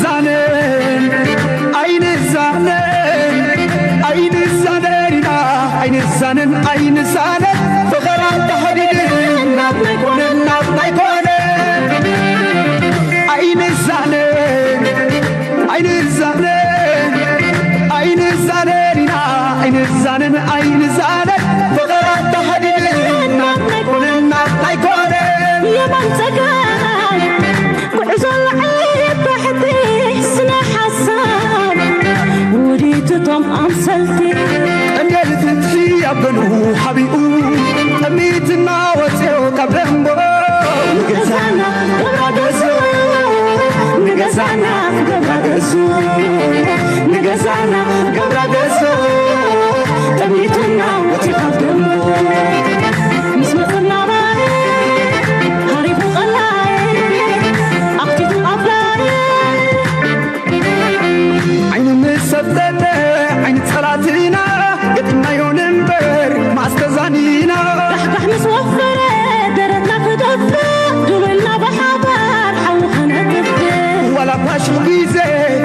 ዛነን ኣይንዛነን ኣይንዛነን ኢና ኣይንዛነን ኣይንዛነን ፍቕራ ተሓዲድና ኣይኮነን ኣይኮነን ኣይንዛነን ኣይንዛነን ኣይንዛነን ኢና ኣይንዛነን ኣይንዛነን ፍቕራ ተሓዲድና ኣይኮነን ኣይኮነን የማን ጸጋም ጉዕዞ ላዕሊ ታሕቲ ስነ ሓሳብ ውዲትቶም ኣምሰልቲ ቀንዴል ፍትሒ ኣብ ገኑ ሓቢኡ ጠሚትና ወፅዮ ካብ ደንቦ ንገዛና ገብራ ገዞ ንገዛና ገብራ ገዞ ንገዛና ገብራ ገዞ ጠሚትና ወፅዮ ካብ ደንቦ ምስ መፅና ሃሪፉ ቀላይ ኣኽቲቱ ኣፍላይ ዓይኑ ምስ ሰብተተ ዓይኒ ጸላትና ገጢምናዮ ንንበር ማስተዛኒና ራሕጋሕ ምስ ወፈረ ደረትና ክደፍእ ድብልና ብሓባር ሓዊ ከነጥፍእ ዋላ ፋሽል ግዜ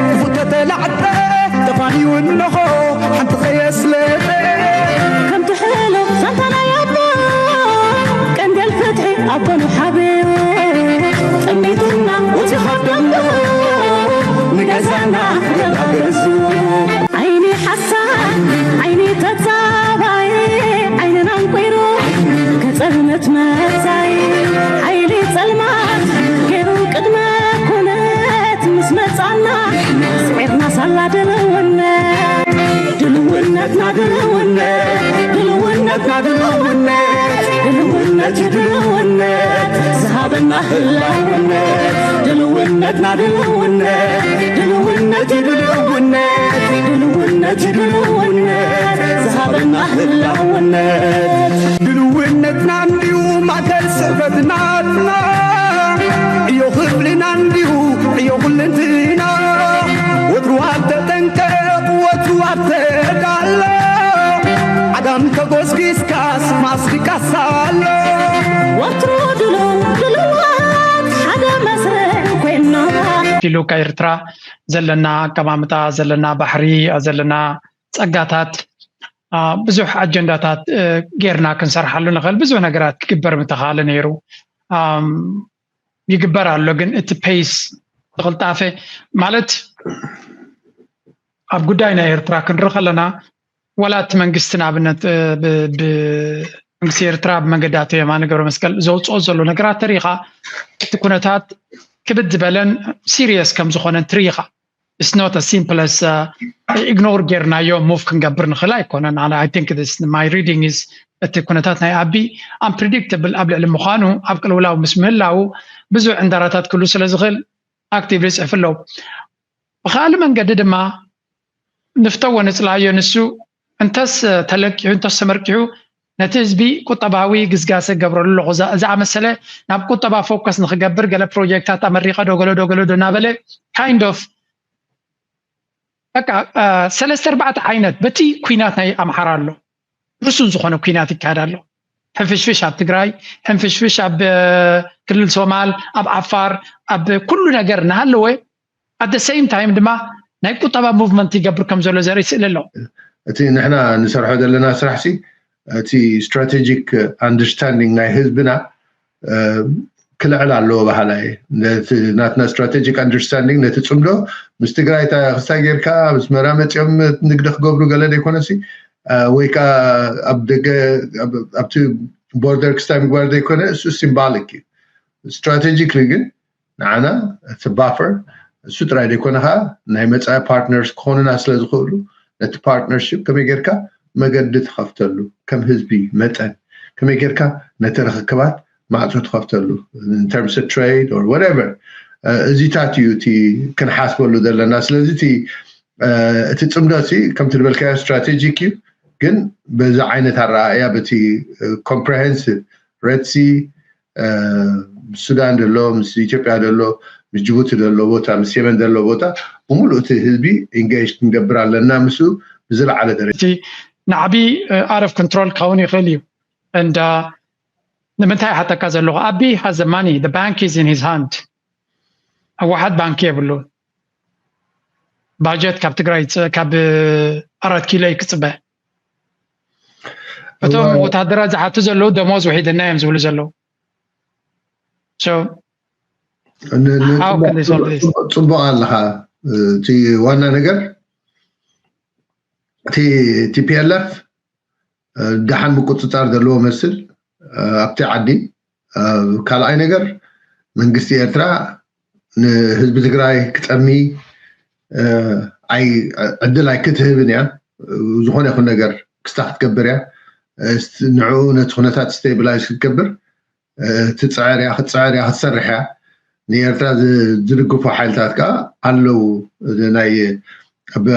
ክፉተተ ላዕጠ ተፋንዩ እንሆ ሓንቲ ከየስለጠ ከምቲ ሕሉፍ ዛንታ ናይ ኣቦ ቀንዴል ፍትሒ ኣቦ ንሓብዮ ጠሚትና እቲ ካብ ደንጎ ንገዛና ገባገዙ ዓይኒ ሓሳድ ዓይኒ ተጻባይ ዓይንና እንቆይሩ ከጸልመት መጻይ ሓይሊ ጸልማት ገይሩ ቅድመ ኩነት ምስ መጻና ስዒርና ሳላ ድልውነት ድልውነትና ድልውነት ድልውነትና ድልውነት ድልውነት ድልውነት ዝሃበና ህላውነት ድልውነትና ድልውነት ድልውነት ድልውነት ድልውነት ድልውነት ዝሃበና ህላውነት ድልውነትና እንዲዩ ማእከል ስዕበትናትና ዕዮ ክፍልና እንዲዩ ዕዮ ኩልንትና ወትሩ ኣብ ተጠንቀቕ ወትሩ ኣብ ተዳሎ ዓጋም ተጎስጊስካስ ማስቲካስ ኣሎ ወትሩ ድሉ ድልዋት ሓደ መስርዕ ኮይና ኢሉ ካብ ኤርትራ ዘለና ኣቀማምጣ ዘለና ባሕሪ ዘለና ጸጋታት ብዙሕ ኣጀንዳታት ጌርና ክንሰርሓሉ ንኽእል ብዙሕ ነገራት ክግበር ምተኻለ ነይሩ ይግበር ኣሎ ግን እቲ pace ዝቕልጣፈ ማለት ኣብ ጉዳይ ናይ ኤርትራ ክንርኢ ከለና ዋላ እቲ መንግስቲ ንኣብነት መንግስቲ ኤርትራ ብመንገዲ ኣቶ የማነ ገብረመስቀል ዘውፅኦ ዘሎ ነገራት ተሪኻ እቲ ኩነታት ክብድ ዝበለን serious ከም ዝኾነን ትርኢ ኢኻ it's not as simple as ignore ጌርናዮ move ክንገብር ንኽእል ኣይኮነን ኣነ I think this my reading is እቲ ኩነታት ናይ ኣቢ unpredictable ኣብ ልዕሊ ምዃኑ ኣብ ቅልውላው ምስ ምህላው ብዙሕ ዕንደራታት ክህሉ ስለ ዝኽእል actively ይፅሕፉ ኣለዉ ብኻልእ መንገዲ ድማ ንፍተዎ ንፅላዮ ንሱ እንተስ ተለቂሑ እንተስ ተመርቂሑ ነቲ ህዝቢ ቁጠባዊ ግስጋሰ ክገብረሉ ኣለኹ ዝኣመሰለ ናብ ቁጠባ focus ንክገብር ገለ ፕሮጀክታት ኣመሪቐ ዶ ገለ ዶ ገለ ዶ እናበለ kind of በቃ ሰለስተ ኣርባዕተ ዓይነት በቲ ኲናት ናይ ኣምሓራ ኣሎ ርሱን ዝኾነ ኲናት ይካየድ ኣሎ ሕንፍሽፍሽ ኣብ ትግራይ ሕንፍሽፍሽ ኣብ ክልል ሶማል ኣብ ዓፋር ኣብ ኩሉ ነገር እናሃለወ at the same time ድማ ናይ ቁጠባ movement ይገብር ከም ዘሎ ዘርኢ ስእሊ ኣሎ እቲ ንሕና ንሰርሖ ዘለና ስራሕ ሲ እቲ strategic understanding ናይ ህዝብና ክልዕል ኣለዎ በሃላይ እየ። ነቲ ናትና strategic understanding ነቲ ፅምዶ ምስ ትግራይ ክስታይ ጌርካ ኣስመራ መፂኦም ንግዲ ክገብሩ ገለ ዘይኮነሲ ወይ ከዓ ኣብ ደገ ኣብቲ border ክስታይ ምግባር ዘይኮነ እሱ symbolic እዩ። Strategically ግን ንዓና እቲ buffer እሱ ጥራይ ዘይኮነ ከዓ ናይ መፃኢ partners ክኾኑና ስለ ዝኽእሉ ነቲ partnership ከመይ ጌርካ መገዲ ትኸፍተሉ ከም ህዝቢ መጠን ከመይ ጌርካ ነቲ ርኽክባት ማዕፆ ትኸፍተሉ in terms of trade or whatever እዚታት እዩ እቲ ክንሓስበሉ ዘለና ስለዚ እቲ እቲ ፅምዶ ሲ ከምቲ ዝበልካዮ strategic እዩ ግን በዚ ዓይነት ኣረኣእያ በቲ comprehensive Red Sea ምስ ሱዳን ዘሎ ምስ ኢትዮጵያ ዘሎ ምስ ጅቡቲ ዘሎ ቦታ ምስ የመን ዘሎ ቦታ ብምሉእ እቲ ህዝቢ engage ክንገብር ኣለና ምስኡ ብዝለዓለ ደረጃ እቲ ንዓቢ out of control ክኸውን ይኽእል እዩ and ንምንታይ ሓተካ ዘለኹ ኣቢ has the money the bank is in his hand ህወሓት ባንኪ የብሉን ባጀት ካብ ትግራይ ይፅ- ካብ ኣራት ኪሎ እዩ ክፅበ። እቶም ወታደራት ዝሓቱ ዘለዉ ደሞዝ ውሒድና እዮም ዝብሉ ዘለዉ። So, ን- ን- how can they solve this? ጽቡቅ ኣለኻ። እቲ ዋና ነገር እቲ ቲፒኤልኤፍ ደሓን ምቁፅፃር ዘለዎ መስል ኣብቲ ዓዲ። ካልኣይ ነገር መንግስቲ ኤርትራ ንህዝቢ ትግራይ ክጠሚ ዕድል ኣይክትህብን እያ። ዝኾነ ይኹን ነገር ክስታ ክትገብር እያ። ንዕኡ ነቲ ኩነታት ስቴብላይዝ ክትገብር ትፅዕር እያ፣ ክትፅዕር እያ፣ ክትሰርሕ እያ። ንኤርትራ ዝድግፉ ሓይልታት ከዓ ኣለዉ። ናይ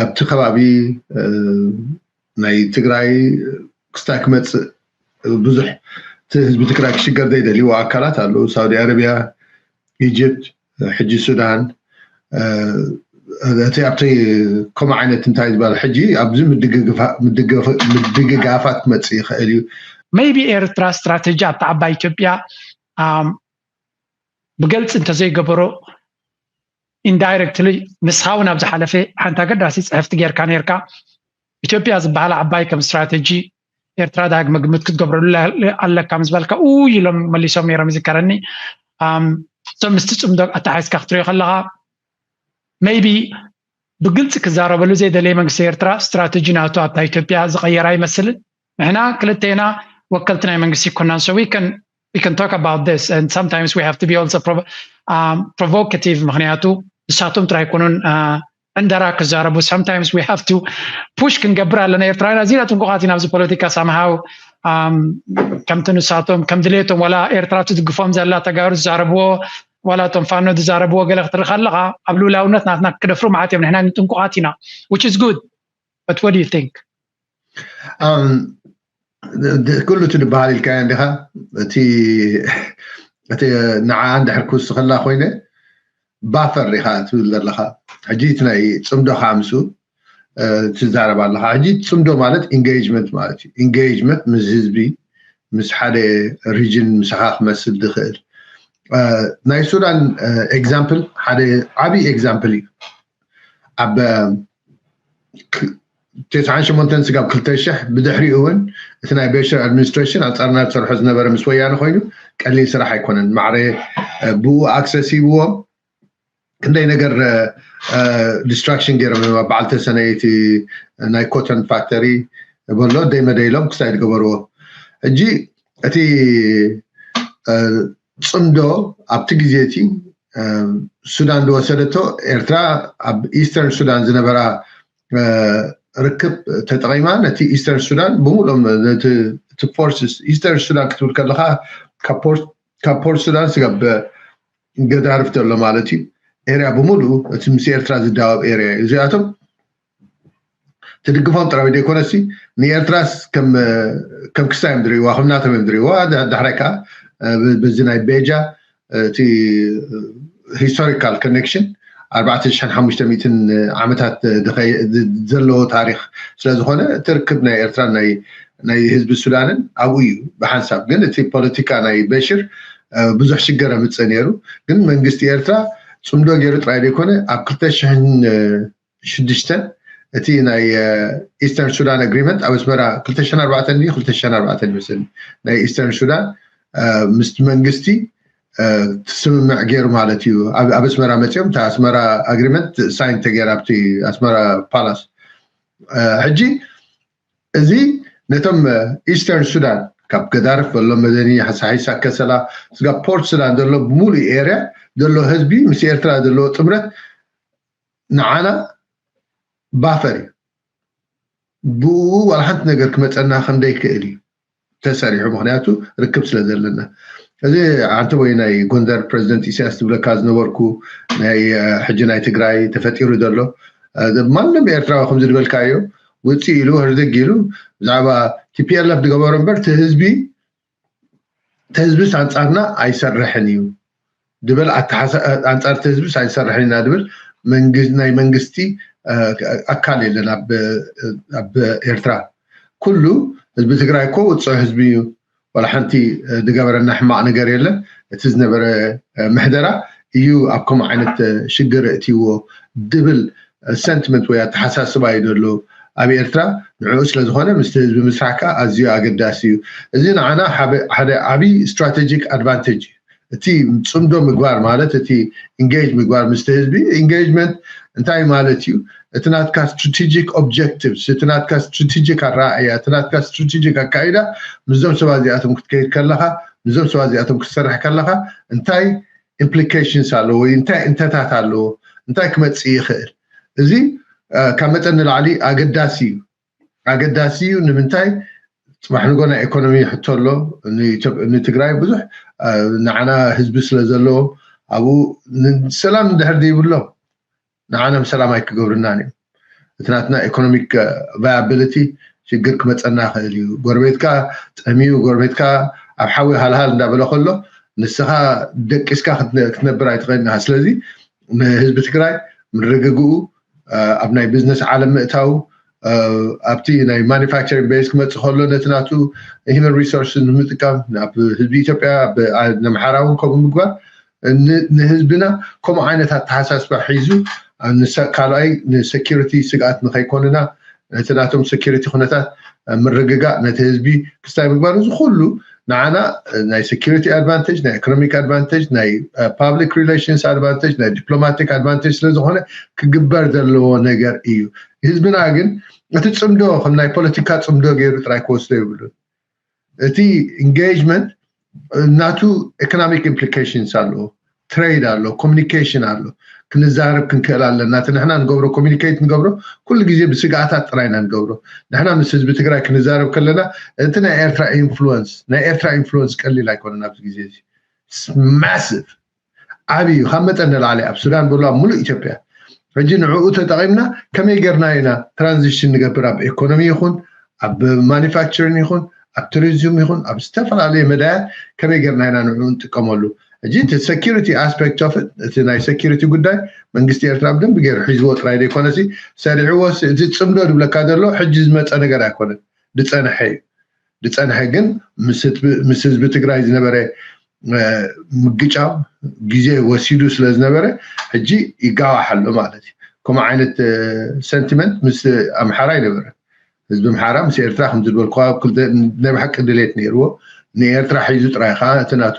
ኣብቲ ከባቢ ናይ ትግራይ ክስታይ ክመፅእ ብዙሕ ህዝቢ ትግራይ ክሽገር ዘይደልይዎ ኣካላት ኣለዉ። ሳውዲ ኣረብያ፣ ኢጅፕት፣ ሕጂ ሱዳን። እቲ ኣብቲ ከምኡ ዓይነት እንታይ ዝበሃል ሕጂ ኣብዚ ምድግጋፋት ክመፅእ ይኽእል እዩ። Maybe ኤርትራ ስትራተጂ ኣብቲ ዓባይ ኢትዮጵያ ብገልፂ እንተዘይገበሮ ኢንዳይረክትሊ ንስኻ እውን ኣብ ዝሓለፈ ሓንቲ ኣገዳሲ ፅሕፍቲ ጌርካ ነርካ። ኢትዮጵያ ዝበሃል ዓባይ ከም ስትራተጂ ኤርትራ ዳግመ ግምት ክትገብረሉ ኣለካ ምስ በልካ ኡ ኢሎም መሊሶም ነይሮም ይዝከረኒ። እም፣ እቶም ምስቲ ፅምዶ ኣተሓሒዝካ ክትሪኦ ከለኻ maybe ብግልፂ ክዛረበሉ ዘይደለየ መንግስቲ ኤርትራ ስትራተጂ ናቱ ኣብታ ኢትዮጵያ ዝቐየረ ኣይመስልን። ንሕና ክልቴና ወከልቲ ናይ መንግስቲ ይኮናን። So we can we can talk about this and sometimes we have to be also provo- um, provocative ምክንያቱ ንሳቶም ጥራይ ኣይኮኑን ዕንደራ ክዛረቡ። Sometimes we have to push ክንገብር ኣለና። ኤርትራውያን ኣዚና ጥንቁቓት ኢና ኣብዚ ፖለቲካ። Somehow ከምቲ ንሳቶም ከም ድሌቶም ዋላ ኤርትራ ትድግፎም ዘላ ተጋሩ ዝዛረብዎ ዋላ እቶም ፋኖ ዝዛረብዎ ገለ ክትርኢ ከለኻ ኣብ ልኡላውነት ናትና ክደፍሩ ማለት እዮም። ንሕና ጥንቁቓት ኢና, which is good. But what do you think? ኩሉ እቲ ዝበሃል ኢልካዮ እንዲኻ። እቲ እቲ ንዓ እንድሕር ክውስኸላ ኮይነ ባፈር ኢኻ ትብል ዘለኻ። ሕጂ እቲ ናይ ፅምዶ ከዓ ምስኡ ትዛረብ ኣለኻ። ሕጂ ፅምዶ ማለት ኢንጌጅመንት ማለት እዩ። ኢንጌጅመንት ምስ ህዝቢ፣ ምስ ሓደ ሪጅን ምሳኻ ክመስል ዝኽእል። ናይ ሱዳን ኤግዛምፕል ሓደ ዓብዪ ኤግዛምፕል እዩ። ኣብ ተስዓን ሸሞንተን ስጋብ ክልተ ሽሕ ብድሕሪኡ እውን እቲ ናይ ቤሽር ኣድሚኒስትሬሽን ኣንፃርና ዝሰርሖ ዝነበረ ምስ ወያነ ኮይኑ ቀሊል ስራሕ ኣይኮነን። ማዕረ ብኡ ኣክሰስ ሂብዎም ክንደይ ነገር ዲስትራክሽን ገይሮም እዮም። ኣብ በዓል ተሰነይቲ ናይ ኮተን ፋክተሪ በሎ ደይ መደይ ኢሎም ክሳይ ዝገበርዎ። ሕጂ እቲ ፅምዶ ኣብቲ ግዜ እቲ ሱዳን ዝወሰደቶ ኤርትራ ኣብ ኢስተርን ሱዳን ዝነበራ ርክብ ተጠቒማ ነቲ ኢስተርን ሱዳን ብምሉኦም እቲ ፎርስስ ኢስተርን ሱዳን ክትብል ከለካ ካብ ፖርት ሱዳን ስጋብ ገዳርፍ ዘሎ ማለት እዩ። ኤርያ ብምሉኡ እቲ ምስ ኤርትራ ዝዳወብ ኤርያ እዩ። እዚኣቶም ትድግፎም ጥራይ ዘይኮነሲ ንኤርትራስ ከም ከም ክስታይ እዮም ዝርእይዋ፣ ከም ናቶም እዮም ዝርእይዋ። ዳሕራይ ከዓ በዚ ናይ ቤጃ እቲ ሂስቶሪካል ኮኔክሽን ኣርባዕተ ሽሕን ሓሙሽተ ሚእትን ዓመታት ዘለዎ ታሪክ ስለዝኮነ እቲ ርክብ ናይ ኤርትራን ናይ ህዝቢ ሱዳንን ኣብኡ እዩ ብሓንሳብ። ግን እቲ ፖለቲካ ናይ በሽር ብዙሕ ሽገር ኣምፅእ ነይሩ። ግን መንግስቲ ኤርትራ ፅምዶ ገይሩ ጥራይ ዘይኮነ ኣብ ክልተ ሽሕን ሽዱሽተን እቲ ናይ ኢስተርን ሱዳን ኣግሪመንት ኣብ ኣስመራ ክልተ ሽሕን ኣርባዕተን ድዩ ክልተ ሽሕን ኣርባዕተን ይመስለኒ ናይ ኢስተርን ሱዳን ምስቲ መንግስቲ ስምምዕ ገይሩ ማለት እዩ። ኣብ ኣስመራ መፅኦም እታ ኣስመራ ኣግሪመንት ሳይን ተገይራ ኣብቲ ኣስመራ ፓላስ። ሕጂ እዚ ነቶም ኢስተርን ሱዳን ካብ ገዳርፍ በሎ መደኒ ሓሳሒሳ ከሰላ ስጋብ ፖርት ሱዳን ዘሎ ብምሉእ ኤርያ ዘሎ ህዝቢ ምስ ኤርትራ ዘለዎ ጥምረት ንዓና ባፈር እዩ። ብኡ ዋላ ሓንቲ ነገር ክመፀና ከምደይ ክእል እዩ ተሰሪሑ፣ ምክንያቱ ርክብ ስለ ዘለና። እዚ ሓንቲ ወይ ናይ ጎንደር ፕሬዚደንት ኢሳያስ ዝብለካ ዝነበርኩ ናይ ሕጂ ናይ ትግራይ ተፈጢሩ ዘሎ ማንም ኤርትራዊ ከምዚ ዝበልካዮ ውፅእ ኢሉ ህርድግ ኢሉ ብዛዕባ ቲፒኤልኤፍ ዝገበሮ እምበር እቲ ህዝቢ እቲ ህዝብስ ኣንፃርና ኣይሰርሕን እዩ ድበል ኣንፃር እቲ ህዝብስ ኣይሰርሕን ኢና ድብል ናይ መንግስቲ ኣካል የለን ኣብ ኤርትራ። ኩሉ ህዝቢ ትግራይ እኮ ውፅዑ ህዝቢ እዩ። ዋላ ሓንቲ ዝገበረና ሕማቕ ነገር የለን። እቲ ዝነበረ ምሕደራ እዩ ኣብ ከምኡ ዓይነት ሽግር እእትይዎ ድብል sentiment ወይ ኣተሓሳስባ እዩ ዘሎ ኣብ ኤርትራ። ንዕኡ ስለ ዝኾነ ምስቲ ህዝቢ ምስራሕ ከዓ ኣዝዩ ኣገዳሲ እዩ። እዚ ንዓና ሓደ ዓብዪ strategic advantage እዩ። እቲ ጽምዶ ምግባር ማለት እቲ engage ምግባር ምስቲ ህዝቢ፣ engagement እንታይ ማለት እዩ? እቲ ናትካ strategic objectives፣ እቲ ናትካ strategic ኣረኣእያ፣ እቲ ናትካ strategic ኣካይዳ ምስዞም ሰባት እዚኣቶም ክትከይድ ከለኻ፣ ምስዞም ሰባት እዚኣቶም ክትሰርሕ ከለኻ እንታይ implications ኣለዎ ወይ እንታይ እንተታት ኣለዎ፣ እንታይ ክመጽእ ይኽእል? እዚ ካብ መጠን ንላዕሊ ኣገዳሲ እዩ። ኣገዳሲ እዩ። ንምንታይ? ጽባሕ ንጎ ናይ ኢኮኖሚ ሕቶ ኣሎ። ንትግራይ ብዙሕ ንዓና ህዝቢ ስለ ዘለዎም ኣብኡ ሰላም እንድሕር ዘይብሎም ንዓና ሰላም ኣይክገብርናን እዮም። እቲ ናትና economic viability ሽግር ክመፀና ይኽእል እዩ። ጎረቤትካ ጠምዩ፣ ጎረቤትካ ኣብ ሓዊ ሃልሃል እንዳበለ ከሎ ንስኻ ደቂስካ ክትነብር ኣይትኽእልን ኢኻ። ስለዚ ንህዝቢ ትግራይ ምርግግኡ ኣብ ናይ ቢዝነስ ዓለም ምእታው ኣብቲ ናይ manufacturing base ክመፅእ ከሎ ነቲ ናቱ human resources ንምጥቃም ናብ ህዝቢ ኢትዮጵያ ኣብ ኣምሓራ እውን ከምኡ ምግባር ንህዝብና ከምኡ ዓይነት ኣተሓሳስባ ሒዙ ካልኣይ ንሴኪሪቲ ስግኣት ንኸይኮንና ነቲ ናቶም ሴኪሪቲ ኩነታት ምርግጋእ ነቲ ህዝቢ ክስታይ ምግባር እዚ ኩሉ ንዓና ናይ security advantage ናይ economic advantage ናይ public relations advantage ናይ diplomatic advantage ስለ ዝኾነ ክግበር ዘለዎ ነገር እዩ። ህዝብና ግን እቲ ፅምዶ ከም ናይ ፖለቲካ ፅምዶ ገይሩ ጥራይ ክወስዶ የብሉን። እቲ engagement ናቱ economic implications ኣለዎ። trade ኣሎ፣ communication ኣሎ። ክንዛረብ ክንክእል ኣለና። እቲ ንሕና ንገብሮ communicate ንገብሮ ኩሉ ግዜ ብስግኣታት ጥራይ ኢና ንገብሮ። ንሕና ምስ ህዝቢ ትግራይ ክንዛረብ ከለና እቲ ናይ ኤርትራ influence ናይ ኤርትራ influence ቀሊል ኣይኮነን። ኣብዚ ግዜ እዚ massive ዓብዪ እዩ፣ ካብ መጠን ንላዕሊ ኣብ ሱዳን በሉ ኣብ ሙሉእ ኢትዮጵያ። ሕጂ ንዕኡ ተጠቒምና ከመይ ጌርና ኢና transition ንገብር ኣብ economy ይኹን ኣብ manufacturing ይኹን ኣብ tourism ይኹን ኣብ ዝተፈላለየ መዳያት ከመይ ጌርና ኢና ንዕኡ ንጥቀመሉ? ሕጂ እቲ security aspect of it እቲ ናይ security ጉዳይ መንግስቲ ኤርትራ ብደንብ ገይሩ ሒዝዎ ጥራይ ዘይኮነሲ ሰሪዕዎ እቲ ፅምዶ ዝብለካ ዘሎ ሕጂ ዝመፀ ነገር ኣይኮነን፣ ዝፀንሐ እዩ። ዝፀንሐ ግን ምስ ህዝቢ ትግራይ ዝነበረ ምግጫው ግዜ ወሲዱ ስለ ዝነበረ ሕጂ ይጋዋሕ ኣሎ ማለት እዩ። ከምኡ ዓይነት sentiment ምስ ኣምሓራ ኣይነበረን። ህዝቢ ኣምሓራ ምስ ኤርትራ ከም ዝበልኩዋ ናይ ብሓቂ ድሌት ነይርዎ። ንኤርትራ ሒዙ ጥራይ ከዓ እቲ ናቱ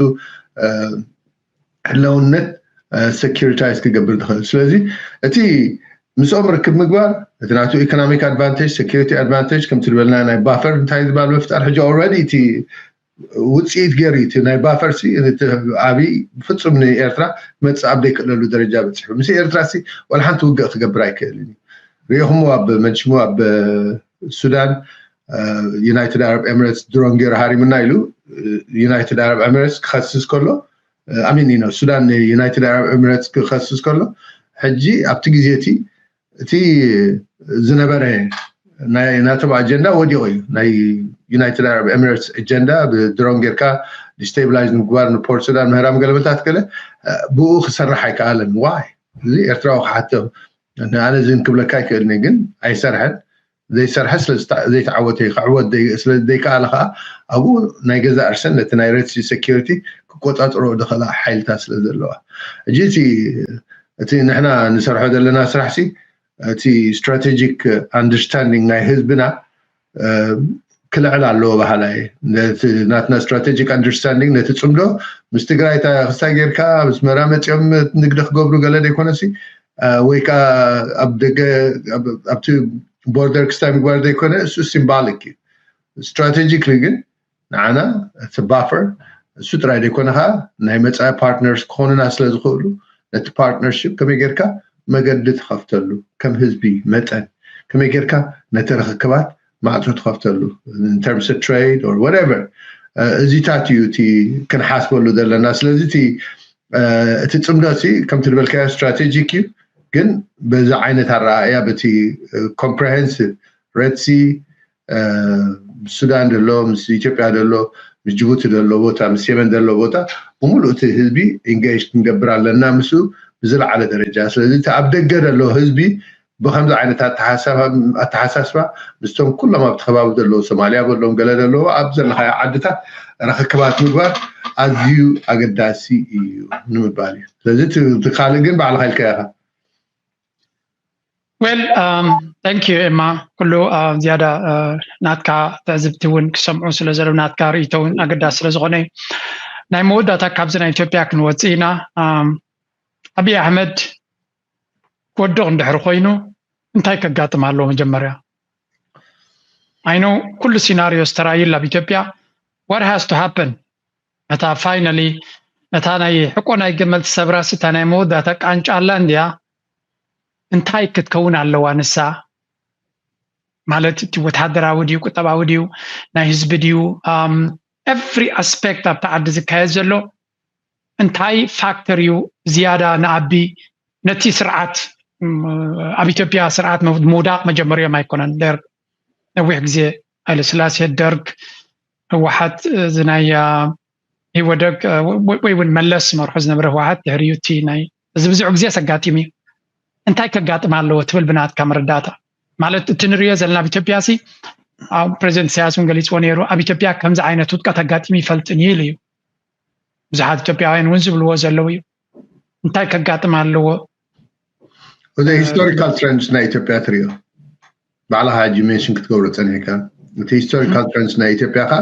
ህላውነት securitize ክገብር ዝኽእል። ስለዚ እቲ ምስኦም ርክብ ምግባር እቲ ናቱ economic advantage security advantage ከምቲ ዝበልና ናይ buffer እንታይ ዝበሃል ምፍጣር ሕጂ already እቲ ውፅኢት ገይሩ እቲ ናይ buffer ሲ ዓብዪ ብፍፁም ንኤርትራ መፅእ ኣብ ዘይክእለሉ ደረጃ በፂሑ። ምስ ኤርትራ ሲ ዋላ ሓንቲ ውግእ ክገብር ኣይክእልን እዩ። ሪኢኹምዎ ኣብ መጅሙ ኣብ ሱዳን United Arab Emirates ድሮን ገይሩ ሃሪሙና ኢሉ United Arab Emirates ክኸስስ ከሎ ኣሚን ኢኖ ሱዳን ንዩናይትድ ኣረብ ኤምሬትስ ክኸስስ ከሎ ሕጂ ኣብቲ ግዜ እቲ እቲ ዝነበረ ናይ ናቶም ኣጀንዳ ወዲቑ እዩ። ናይ ዩናይትድ ኣረብ ኤምሬትስ ኣጀንዳ ብድሮን ጌርካ destabilize ንምግባር ንፖርት ሱዳን ምህራም ገለመታት ገለ ብኡ ክሰርሕ ኣይከኣለን። ዋይ እዚ ኤርትራዊ ክሓቶ ኣነ ዝን ክብለካ ኣይክእልን ግን ኣይሰርሐን። ዘይሰርሐ ስለዘይተዓወተ እዩ። ክዕወት ስለ ዘይከኣለ ከዓ ኣብኡ ናይ ገዛ እርሰን ነቲ ናይ ሬድሲ ሴኪሪቲ ክቆፃፅሮ ዝኽእላ ሓይልታት ስለ ዘለዋ ሕጂ እቲ እቲ ንሕና ንሰርሖ ዘለና ስራሕ ሲ እቲ strategic understanding ናይ ህዝብና ክልዕል ኣለዎ በሃላይ። ናትና strategic understanding ነቲ ፅምዶ ምስ ትግራይ ክስታይ ጌርካ ምስ መራ መፂኦም ንግዲ ክገብሩ ገለ ዘይኮነሲ ወይ ከዓ ኣብ ደገ ኣብቲ ቦርደር ክስታይ ምግባር ዘይኮነ እሱ symbolic እዩ። Strategically ግን ንዓና እቲ buffer እሱ ጥራይ ዘይኮነ ከዓ ናይ መፃኢ partners ክኾኑና ስለ ዝኽእሉ ነቲ partnership ከመይ ጌርካ መገዲ ትኸፍተሉ ከም ህዝቢ መጠን ከመይ ጌርካ ነቲ ርክክባት ማዕፆ ትኸፍተሉ in terms of trade or whatever እዚታት እዩ እቲ ክንሓስበሉ ዘለና። ስለዚ እቲ እቲ ፅምዶ ሲ ከምቲ ዝበልካዮ strategic እዩ፣ ግን በዚ ዓይነት ኣረኣእያ በቲ comprehensive ሬድሲ ሱዳን ዘሎ ምስ ኢትዮጵያ ዘሎ ምስ ጅቡቲ ዘሎ ቦታ ምስ የመን ዘሎ ቦታ ብምሉእ እቲ ህዝቢ engage ክንገብር ኣለና ምስኡ ብዝለዓለ ደረጃ። ስለዚ እቲ ኣብ ደገ ዘሎ ህዝቢ ብከምዚ ዓይነት ኣተሓሳስባ ምስቶም ኩሎም ኣብቲ ከባቢ ዘለዉ ሶማልያ በሎም ገለ ዘለዉ ኣብ ዘለካዮ ዓድታት ርክክባት ምግባር ኣዝዩ ኣገዳሲ እዩ ንምባል እዩ። ስለዚ እቲ ካልእ ግን ባዕልካ ኢልካ ኢኻ። Well, thank you ኤማ። ኩሉ ዝያዳ ናትካ ትዕዝብቲ እውን ክሰምዑ ስለ ዘለዉ፣ ናትካ ርእይቶ እውን ኣገዳሲ ስለ ዝኾነ እዩ። ናይ መወዳእታ ካብዚ ናይ ኢትዮጵያ ክንወፅእ ኢና። ኣብይ ኣሕመድ ክወድቕ እንድሕር ኮይኑ እንታይ ከጋጥም ኣለዎ? መጀመርያ፣ I know ኩሉ ሲናሪዮ ዝተራእዩ ኣብ ኢትዮጵያ። What has to happen? ነታ finally፣ ነታ ናይ ሕቆ ናይ ገመል ትሰብራሲ፣ እታ ናይ መወዳእታ ቃንጫ ኣላ እንድያ። እንታይ ክትከውን ኣለዋ ንሳ? ማለት እቲ ወተሃደራዊ ድዩ፣ ቁጠባዊ ድዩ፣ ናይ ህዝቢ ድዩ፣ every aspect ኣብቲ ዓዲ ዝካየድ ዘሎ እንታይ ፋክተር እዩ ዝያዳ ንኣቢ ነቲ ስርዓት ኣብ ኢትዮጵያ ስርዓት ምውዳቕ መጀመሪዮም ኣይኮነን። ደርግ ነዊሕ ግዜ፣ ሃይለስላሴ፣ ደርግ፣ ህወሓት፣ እዚ ናይ ኢህወደግ ወይ እውን መለስ መርሑ ዝነበረ ህወሓት፣ ድሕሪኡ እቲ ናይ እዚ ብዙሕ ግዜ ኣጋጢሙ እዩ። እንታይ ከጋጥም ኣለዎ ትብል ብናትካ መረዳእታ? ማለት እቲ ንሪኦ ዘለና ኣብ ኢትዮጵያ ሲ፣ ፕሬዚደንት ኢሳያስ እውን ገሊፅዎ ነይሩ፣ ኣብ ኢትዮጵያ ከምዚ ዓይነት ውድቀት ኣጋጢሙ ይፈልጥን እዩ ኢሉ እዩ። ብዙሓት ኢትዮጵያውያን እውን ዝብልዎ ዘለዉ እዩ። እንታይ ከጋጥም ኣለዎ? እዚ ሂስቶሪካል ትረንድስ ናይ ኢትዮጵያ ትሪኦ፣ ባዕልኻ ሕጂ ሜንሽን ክትገብሮ ፀኒሕካ፣ እቲ ሂስቶሪካል ትረንድስ ናይ ኢትዮጵያ ካ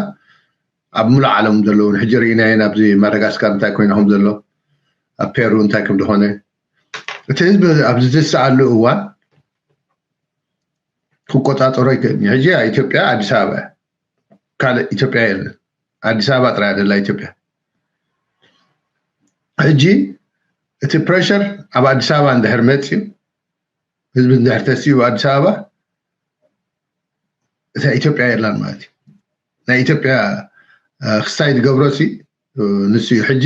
ኣብ ሙሉእ ዓለም ዘለውን ሕጂ ርኢናዮ ኣብዚ ማዳጋስካር እንታይ ኮይና ከም ዘሎ፣ ኣብ ፔሩ እንታይ ከም ዝኾነ፣ እቲ ህዝቢ ኣብዚ ዝስኣሉ እዋን ክቆፃፀሮ ይክእል። ሕጂ ኢትዮጵያ ኣዲስ ኣበባ፣ ካልእ ኢትዮጵያ የለን። ኣዲስ ኣበባ ጥራይ ኣደላ ኢትዮጵያ። ሕጂ እቲ ፕሬሸር ኣብ ኣዲስ ኣበባ እንድሕር መፅዩ፣ ህዝቢ እንድሕር ተሲኡ ኣዲስ ኣበባ፣ እታ ኢትዮጵያ የላን ማለት እዩ። ናይ ኢትዮጵያ ክስታይ ዝገብሮ ሲ ንሱ እዩ። ሕጂ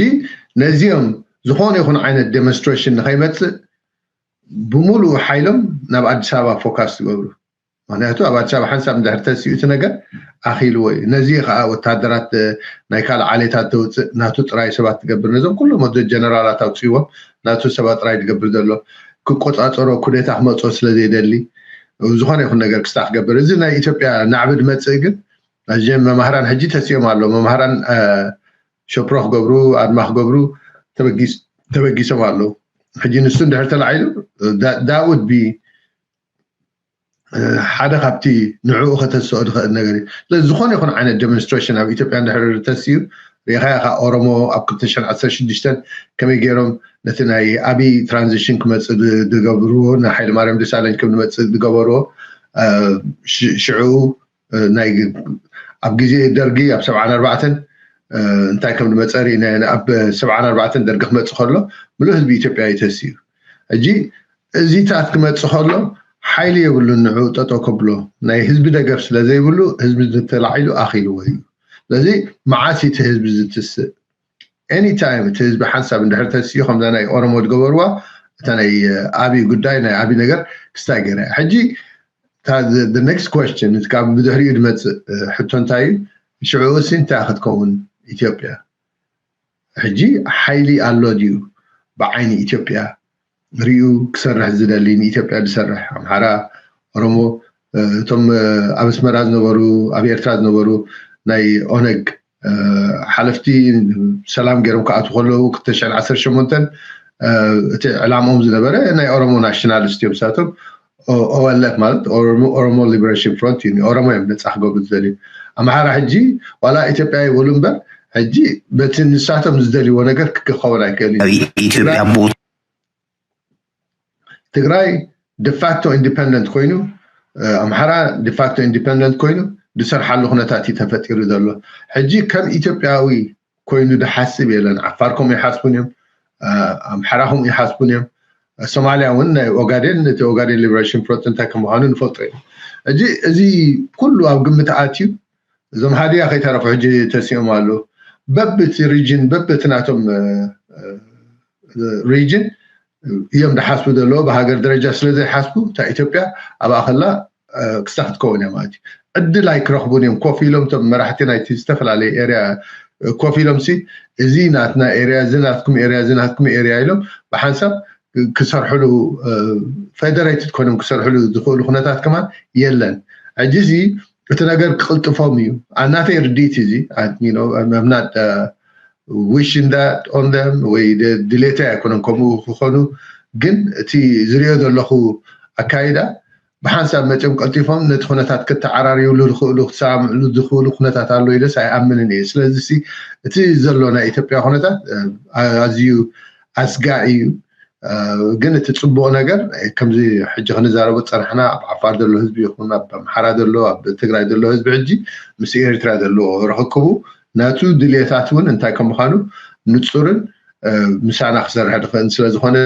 ነዚኦም ዝኾነ ይኹን ዓይነት ዴሞንስትሬሽን ንኸይመፅእ ብምሉእ ሓይሎም ናብ ኣዲስ ኣበባ ፎካስ ትገብሩ። ምክንያቱ ኣብ ኣዲስ ኣበባ ሓንሳብ እንድሕር ተሲኡ እቲ ነገር ኣኺልዎ እዩ። ነዚ ከዓ ወታደራት ናይ ካልእ ዓሌታት ተውፅእ፣ ናቱ ጥራይ ሰባት ትገብር። ነዞም ኩሎም ወደ ጀነራላት ኣውፅእዎም፣ ናቱ ሰባት ጥራይ ትገብር ዘሎ። ክቆፃፀሮ፣ ኩዴታ ክመፅኦ ስለ ዘይደሊ፣ ዝኾነ ይኹን ነገር ክስታ ክገብር። እዚ ናይ ኢትዮጵያ ናዕቢ ድመፅእ ግን ኣጀን መማህራን ሕጂ ተሲኦም ኣለዉ። መማህራን ሸፕሮ ክገብሩ፣ ኣድማ ክገብሩ ተበጊሶም ኣለዉ። ሕጂ ንሱ እንድሕር ተላዒሉ፣ that would be ሓደ ካብቲ ንዕኡ ከተስኦ ዝኽእል ነገር እዩ። ስለዚ ዝኾነ ይኹን ዓይነት ዴሞንስትሬሽን ኣብ ኢትዮጵያ እንድሕር ተስዩ፣ ሪኢኻዮ ኢኻ ኦሮሞ ኣብ ክልተ ሽሕን ዓሰርተ ሽዱሽተን ከመይ ገይሮም ነቲ ናይ ኣብይ ትራንዚሽን ክመፅእ ዝገብርዎ፣ ንሃይለማርያም ደሳለኝ ከም ዝመፅእ ዝገበርዎ፣ ሽዕኡ ናይ ኣብ ግዜ ደርጊ ኣብ ሰብዓን ኣርባዕተን እንታይ ከም ዝመፀ ርኢና፣ ኣብ ሰብዓን ኣርባዕተን ደርጊ ክመፅእ ከሎ ምሉእ ህዝቢ ኢትዮጵያ እዩ ተስዩ። ሕጂ እዚታት ክመፅእ ከሎ ሓይሊ የብሉን ንዕኡ ጠጠው ከብሎ። ናይ ህዝቢ ደገፍ ስለ ዘይብሉ ህዝቢ ተላዒሉ ኣኺልዎ እዩ። ስለዚ መዓስ እቲ ህዝቢ ዝትስእ? ኤኒታይም እቲ ህዝቢ ሓንሳብ እንድሕር ተስኡ ከምዛ ናይ ኦሮሞ ዝገበርዋ እታ ናይ ኣብይ ጉዳይ ናይ ኣብይ ነገር ክስታይ ገይራ እያ። ሕጂ ኔክስት ኮስችን ካብ ብድሕሪኡ ዝመፅእ ሕቶ እንታይ እዩ? ሽዕኡ ሲ እንታይ ክትከውን ኢትዮጵያ? ሕጂ ሓይሊ ኣሎ ድዩ ብዓይኒ ኢትዮጵያ ሪኡ ክሰርሕ ዝደሊ ንኢትዮጵያ ዝሰርሕ? ኣምሓራ፣ ኦሮሞ፣ እቶም ኣብ ኣስመራ ዝነበሩ ኣብ ኤርትራ ዝነበሩ ናይ ኦነግ ሓለፍቲ ሰላም ገይሮም ክኣትዉ ከለዉ ክልተ ሽሕን ዓሰርተ ሸሞንተን እቲ ዕላምኦም ዝነበረ ናይ ኦሮሞ ናሽናሊስት እዮም። ንሳቶም ኦኤልኤፍ ማለት ኦሮሞ ሊበሬሽን ፍሮንት እዩ። ኦሮሞ እዮም ነፃ ክገብሩ ዝደልዩ። ኣምሓራ ሕጂ ዋላ ኢትዮጵያ ይበሉ እምበር ሕጂ በቲ ንሳቶም ዝደልይዎ ነገር ክኸውን ኣይክእል እዩ። ኢትዮጵያ ብኡ ትግራይ ዲፋክቶ ኢንዲፐንደንት ኮይኑ ኣምሓራ ዲፋክቶ ኢንዲፐንደንት ኮይኑ ዝሰርሓሉ ኩነታት እዩ ተፈጢሩ ዘሎ። ሕጂ ከም ኢትዮጵያዊ ኮይኑ ዝሓስብ የለን። ዓፋር ከምኡ ይሓስቡን እዮም፣ ኣምሓራ ከምኡ ይሓስቡን እዮም። ሶማሊያ እውን ናይ ኦጋዴን እቲ ኦጋዴን ሊበሬሽን ፍሮንት እንታይ ከም ምዃኑ ንፈልጦ እዩ። ሕጂ እዚ ኩሉ ኣብ ግምት ኣትዩ እዞም ሃዲያ ከይተረፉ ሕጂ ተሲኦም ኣለዉ። በብቲ ሪጅን በብቲ ናቶም ሪጅን እዮም ዝሓስቡ ዘለዉ። ብሃገር ደረጃ ስለ ዘይሓስቡ እታ ኢትዮጵያ ኣብኣ ከላ ክስታ ክትከውን እያ ማለት እዩ። ዕድል ኣይክረኽቡን እዮም። ኮፍ ኢሎም እቶም መራሕቲ ናይቲ ዝተፈላለየ ኤርያ ኮፍ ኢሎም ሲ እዚ ናትና ኤርያ እዚ ናትኩም ኤርያ እዚ ናትኩም ኤርያ ኢሎም ብሓንሳብ ክሰርሕሉ ፌደሬትድ ኮይኖም ክሰርሕሉ ዝኽእሉ ኩነታት ከማን የለን። ሕጂ እዚ እቲ ነገር ክቕልጥፎም እዩ። ኣናተይ ርድኢት እዚ ምናት ዊሽ እንዳ ኦን ደም ወይ ድሌተይ ኣይኮነን ከምኡ ክኾኑ፣ ግን እቲ ዝሪኦ ዘለኹ ኣካይዳ ብሓንሳብ መፂኦም ቀልጢፎም ነቲ ኩነታት ክተዓራርዩሉ ዝኽእሉ ክሰማምዕሉ ዝኽእሉ ኩነታት ኣሎ ኢለስ ኣይኣምንን እየ። ስለዚ እቲ ዘሎ ናይ ኢትዮጵያ ኩነታት ኣዝዩ ኣስጋኢ እዩ። ግን እቲ ፅቡቕ ነገር ከምዚ ሕጂ ክንዛረቦ ዝፀናሕና ኣብ ዓፋር ዘሎ ህዝቢ ይኹን ኣብ ኣምሓራ ዘሎ ኣብ ትግራይ ዘሎ ህዝቢ ሕጂ ምስ ኤርትራ ዘለዎ ርኽክቡ ናቱ ድልየታት እውን እንታይ ከም ምዃኑ ንፁርን ምሳና ክሰርሕ ድኽእል ስለዝኾነ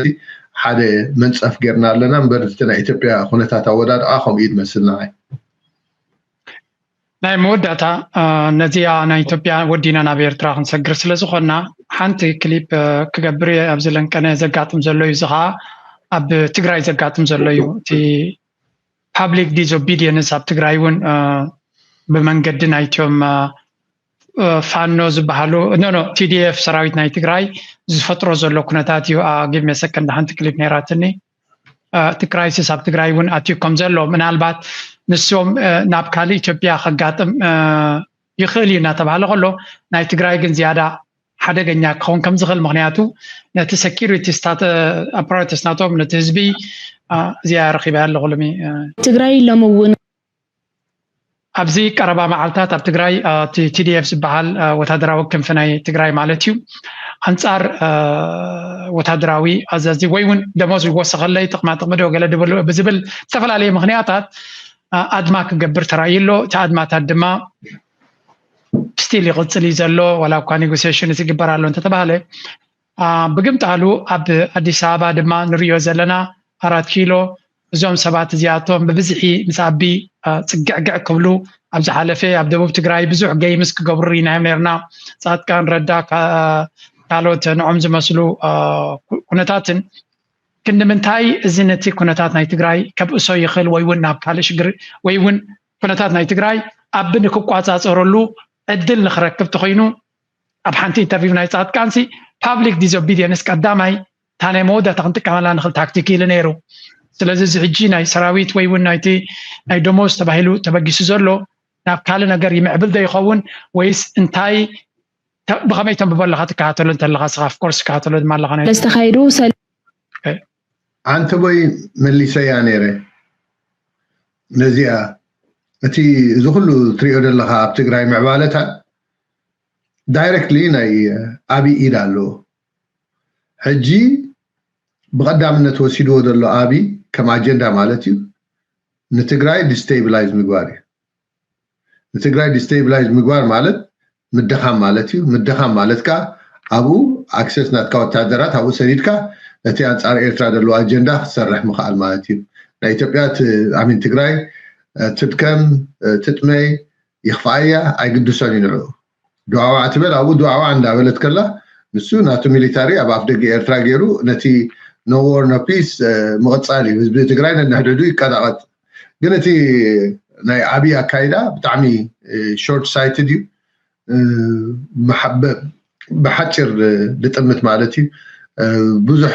ሓደ መንፀፍ ጌርና ኣለና እምበር እቲ ናይ ኢትዮጵያ ኩነታት ኣወዳድኣ ከምኡ እዩ ዝመስል ንዓይ። ናይ መወዳእታ ነዚኣ ናይ ኢትዮጵያ ወዲና ናብ ኤርትራ ክንሰግር ስለዝኾንና ሓንቲ ክሊፕ ክገብር እየ። ኣብዚ ለንቀነ ዘጋጥም ዘሎ እዩ። እዚ ከዓ ኣብ ትግራይ ዘጋጥም ዘሎ እዩ። እቲ public disobedience ኣብ ትግራይ እውን ብመንገዲ ናይቶም ፋኖ ዝበሃሉ ኖ ኖ ቲዲኤፍ ሰራዊት ናይ ትግራይ ዝፈጥሮ ዘሎ ኩነታት እዩ። give me a second ሓንቲ ክሊፕ ነይራትኒ። እቲ crisis ኣብ ትግራይ እውን ኣትዩ ከም ዘሎ ምናልባት ንሶም ናብ ካልእ ኢትዮጵያ ከጋጥም ይኽእል እዩ እናተባሃለ ከሎ ናይ ትግራይ ግን ዝያዳ ሓደገኛ ክኸውን ከም ዝኽእል ምክንያቱ ነቲ security apparatus ናቶም ነቲ ህዝቢ እዚኣ ረኺበያ ኣለኹ ሎሚ። ትግራይ ሎሚ እውን ኣብዚ ቀረባ መዓልታት ኣብ ትግራይ እቲ ቲዲኤፍ ዝበሃል ወታደራዊ ክንፊ ናይ ትግራይ ማለት እዩ ኣንፃር ወታደራዊ ኣዛዚ ወይ እውን ደሞዝ ይወሰኸለይ ጥቕማ ጥቕሚ ዶ ገለ ብዝብል ዝተፈላለየ ምክንያታት ኣድማ ክገብር ተራእዩ ኣሎ። እቲ ኣድማታት ድማ still ይቕፅል እዩ ዘሎ ዋላ እኳ negotiation ይግበር ኣሎ እንተተባሃለ ብግምጣሉ ኣብ ኣዲስ ኣበባ ድማ ንሪኦ ዘለና ኣራት ኪሎ እዞም ሰባት እዚኣቶም ብብዝሒ ምስ ኣቢ ፅግዕግዕ ክብሉ ኣብ ዝሓለፈ ኣብ ደቡብ ትግራይ ብዙሕ games ክገብሩ ርኢናዮም ነርና። ፃድቃን ረዳ ካልኦት ንዖም ዝመስሉ ኩነታትን ክንዲ ምንታይ እዚ ነቲ ኩነታት ናይ ትግራይ ከብእሶ ይኽእል ወይ እውን ናብ ካልእ ሽግር ወይ እውን ኩነታት ናይ ትግራይ ኣቢ ንክቋፃፀረሉ ዕድል ንክረክብ ተኮይኑ ኣብ ሓንቲ interview ናይ ፃድቃንሲ public disobedience ቀዳማይ እታ ናይ መወዳእታ ክንጥቀመላ ንኽእል ታክቲክ ኢሉ ነይሩ። ስለዚ እዚ ሕጂ ናይ ሰራዊት ወይ እውን ናይቲ ናይ ደሞዝ ተባሂሉ ተበጊሱ ዘሎ ናብ ካልእ ነገር ይምዕብል ዶ ይኸውን ወይስ እንታይ ብኸመይ ተንብቦ ኣለኻ ትከታተሎ እንተለኻ ስኻ of course ትከታተሎ ድማ ኣለኻ ናይ ዝተኻየዱ ሰል ኣንተ ቦይ መሊሰያ ነይረ ነዚኣ እቲ እዚ ኩሉ ትሪኦ ዘለኻ ኣብ ትግራይ ምዕባለታት directly ናይ ኣብይ ኢድ ኣለዎ። ሕጂ ብቐዳምነት ወሲድዎ ዘሎ ኣብይ ከም ኣጀንዳ ማለት እዩ ንትግራይ destabilize ምግባር እዩ። ንትግራይ destabilize ምግባር ማለት ምድኻም ማለት እዩ። ምድኻም ማለት ከዓ ኣብኡ access ናትካ ወታደራት ኣብኡ ሰዲድካ ነቲ ኣንፃር ኤርትራ ዘለዎ ኣጀንዳ ክትሰርሕ ምኽኣል ማለት እዩ። ናይ ኢትዮጵያ ኣሚን ትግራይ ትድከም ትጥመይ ይኽፍኣያ ኣይግድሶን እዩ ንዕኡ። ድዋዕዋዕ ትበል ኣብኡ ድዋዕዋዕ እንዳበለት ከላ ንሱ ናቱ ሚሊታሪ ኣብ ኣፍ ደገ ኤርትራ ገይሩ ነቲ no war no peace ምቕፃል እዩ። ህዝቢ ትግራይ ነንሕድሕዱ ይቀጣቐጥ። ግን እቲ ናይ ኣብይ ኣካይዳ ብጣዕሚ short sighted እዩ። ብሓጭር ልጥምት ማለት እዩ። ብዙሕ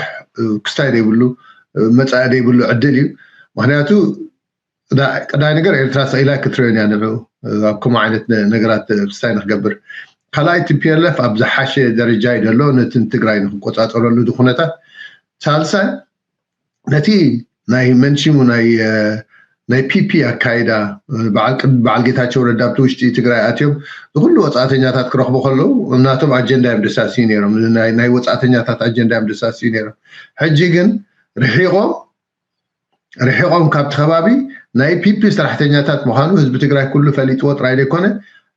ክስታይ ዘይብሉ መፃኢ ዘይብሉ ዕድል እዩ። ምክንያቱ ቀዳይ ነገር ኤርትራ ሰኢላ ክትርእዮን እያ ንዑ ኣብ ከምኡ ዓይነት ነገራት ክስታይ ንክገብር። ካልኣይ ቲፒኤልኤፍ ኣብ ዝሓሸ ደረጃ እዩ ዘሎ ነቲ ትግራይ ንክቆፃፀረሉ ኩነታት። ሳልሳይ ነቲ ናይ መንሽሙ ናይ ናይ ፒፒ ኣካይዳ በዓል ጌታቸው ረዳ ኣብቲ ውሽጢ ትግራይ ኣትዮም ንኩሉ ወፃእተኛታት ክረኽቡ ከለዉ ናቶም ኣጀንዳ እዮም ደሳስዩ ነይሮም። ናይ ወፃእተኛታት ኣጀንዳ እዮም ደሳስዩ ነይሮም። ሕጂ ግን ርሒቆም ርሒቆም ካብቲ ከባቢ ናይ ፒፒ ሰራሕተኛታት ምዃኑ ህዝቢ ትግራይ ኩሉ ፈሊጥዎ ጥራይ ዘይኮነ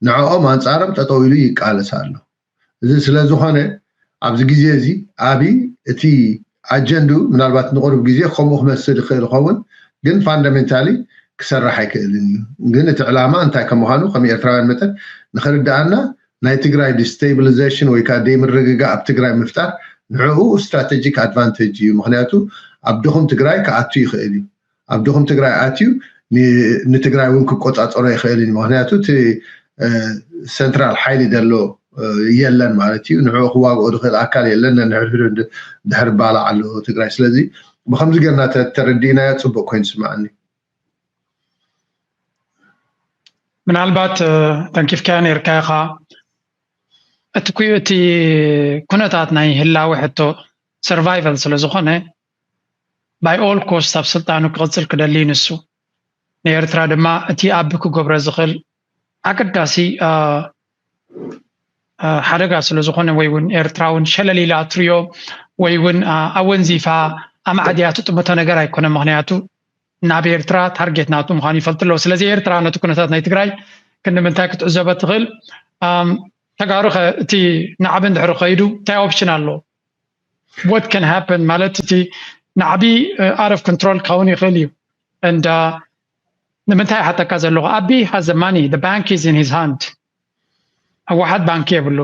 ንዕኦም ኣንፃሮም ጠጠው ኢሉ ይቃለስ ኣሎ። እዚ ስለዝኾነ ኣብዚ ግዜ እዚ ኣብይ እቲ ኣጀንድኡ ምናልባት ንቕሩብ ግዜ ከምኡ ክመስል ይኽእል ይኸውን፣ ግን ፋንዳሜንታሊ ክሰርሕ ኣይክእልን እዩ። ግን እቲ ዕላማ እንታይ ከም ምዃኑ ከም ኤርትራውያን መጠን ንኽርድኣና ናይ ትግራይ ዲስቴብሊዜሽን ወይ ከዓ ደይምርግጋእ ኣብ ትግራይ ምፍጣር ንዕኡ ስትራቴጂክ ኣድቫንቴጅ እዩ። ምኽንያቱ ኣብ ድኹም ትግራይ ክኣቱ ይኽእል እዩ። ኣብ ድኹም ትግራይ ኣትዩ ንትግራይ እውን ክቆፃፀሮ ይኽእል እዩ። ምክንያቱ እቲ ሰንትራል ሓይሊ ዘሎ የለን ማለት እዩ። ንዕኡ ክዋግኦ ዝኽእል ኣካል የለን። ነንሕድሕዱ ድሕሪ ባላዕ ኣሎ ትግራይ። ስለዚ ብከምዚ ጌርና ተረዲእናዮ ፅቡቅ ኮይኑ ስምዓኒ። ምናልባት ተንኪፍካዮ ነርካ ኢኻ እቲ እቲ ኩነታት ናይ ህላዊ ሕቶ ሰርቫይቫል ስለዝኾነ by all cost ኣብ ስልጣኑ ክቕፅል ክደሊ ንሱ። ንኤርትራ ድማ እቲ ኣቢ ክገብሮ ዝኽእል ኣገዳሲ ሓደጋ ስለ ዝኾነ፣ ወይ እውን ኤርትራ እውን ሸለል ኢላ ትሪኦ ወይ እውን ኣወንዚፋ ኣማዕድያ ትጥምቶ ነገር ኣይኮነ። ምክንያቱ ናብ ኤርትራ ታርጌት ናቱ ምዃኑ ይፈልጡ ኣለዉ። ስለዚ ኤርትራ ነቲ ኩነታት ናይ ትግራይ ክንዲ ምንታይ ክትዕዘቦ ትኽእል? ተጋሩ ኸ እቲ ናዕቢ እንድሕሪ ከይዱ እንታይ ኦፕሽን ኣሎ? What can happen ማለት እቲ ናዕቢ out of control ክኸውን ይኽእል እዩ። And ንምንታይ ሓተካ ዘለኹ? ኣቢ has the money, the bank is in his hand። ህወሓት ባንኪ የብሉ።